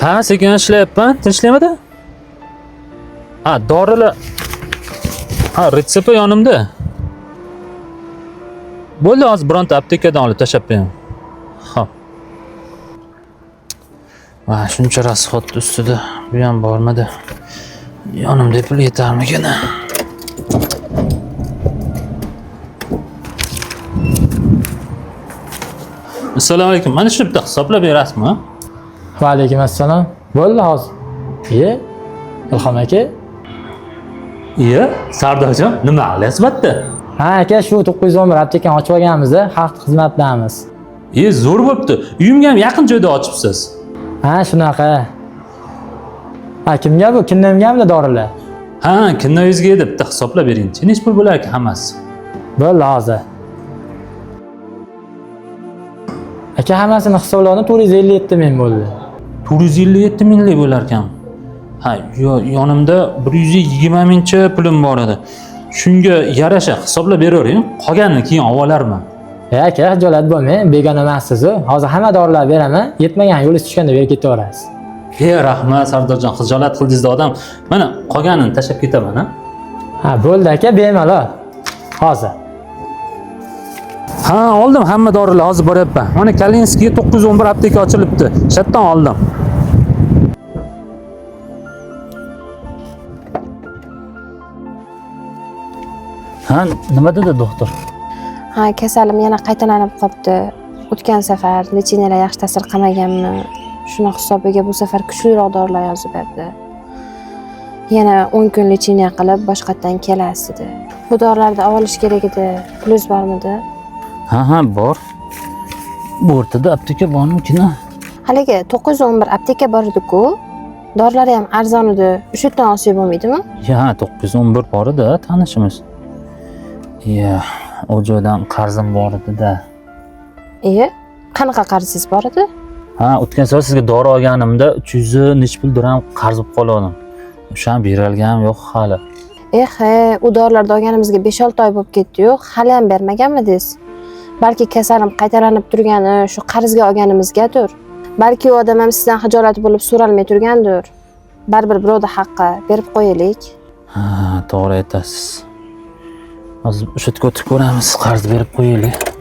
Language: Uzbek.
Ha, sekin ishlayapman. Tinchlikmidi? Ha, dorilar. Ha, retsepti yonimda. Bo'ldi, hozir bironta aptekadan olib tashlab qo'yaman. Xo'p. Va shuncha rasxod ustida bu ham bormidi? Yonimda pul yetarmikin? Assalomu alaykum. Mana shuni bitta hisoblab berasizmi? Va alaykum assalom. Bo'ldi hozir. Iye, Ilhom aka. Iya, Sardorjon, nima qilyapsiz bu yerda? Ha aka, shu 911 aptekani ochib olganmiz, xalq xizmatidamiz. E, zo'r bo'pti. Uyimga ham yaqin joyda ochibsiz. Ha, shunaqa. Ha, kimga bu? Kimdangamdi dorilar? Ha, kinnavizga edi, bitta hisoblab beringchi. Nechi pul bo'lar ekan hammasi? Bo'ldi hozir. Aka, hammasini hisobladim, 457 ming bo'ldi. 457 minglik bo'lar ekan. Ha, yonimda 120 mingcha pulim bor edi. Shunga yarasha hisoblab beravering, qolganini keyin olib olarman. E aka, xijolat bo'lmang, begona emassiz-u. Hozir hamma dorilarni beraman, yetmagan yo'lingiz tushganda berib ketaverasiz. E, rahmat Sardorjon, xijolat qildingiz odam. Mana qolganini tashlab ketaman, ha? Ha, bo'ldi aka, bemalol. Hozir. Ha, oldim hamma dorilar, hozir boryapman. Mana Kalinskiyga 911 apteka ochilibdi. Shatdan oldim. Ha, nima dedi doktor? Ha, kasalim yana qaytalanib qolibdi. O'tgan safar lecheniyalar yaxshi ta'sir qilmaganmi? Shuni hisobiga bu safar kuchliroq dorilar yozib berdi. Yana 10 kun lecheniya qilib boshqatdan kelasiz dedi. Bu dorilarni olish kerak edi. Pulingiz bormidi? Ha, ha, bor. Bu o'rtada apteka bormikin? Haligi 911 apteka bor edi-ku. Dorilari ham arzon edi. O'sha yerdan olsak bo'lmaydimi? Ya, 911 bor edi, tanishimiz. Ya, u joydan qarzim bor edi-da. Iye, qanaqa qarzingiz bor edi? Ha, o'tgan safar sizga dori olganimda 300 nechi pul dirham qarz bo'lib qolgandim. O'shani berilganim yo'q hali. Eh, u dorilarni olganimizga 5-6 oy bo'lib ketdi-yu, hali ham bermaganmidingiz? Balki kasalim qaytalanib turgani shu qarzga olganimizgadir. Balki u odam ham sizdan xijolat bo'lib so'ralmay turgandir. Baribir birovda haqqi, berib qo'yaylik. Ha, to'g'ri aytasiz. Hozir o'sha yerga o'tib ko'ramiz, qarz berib qo'yaylik.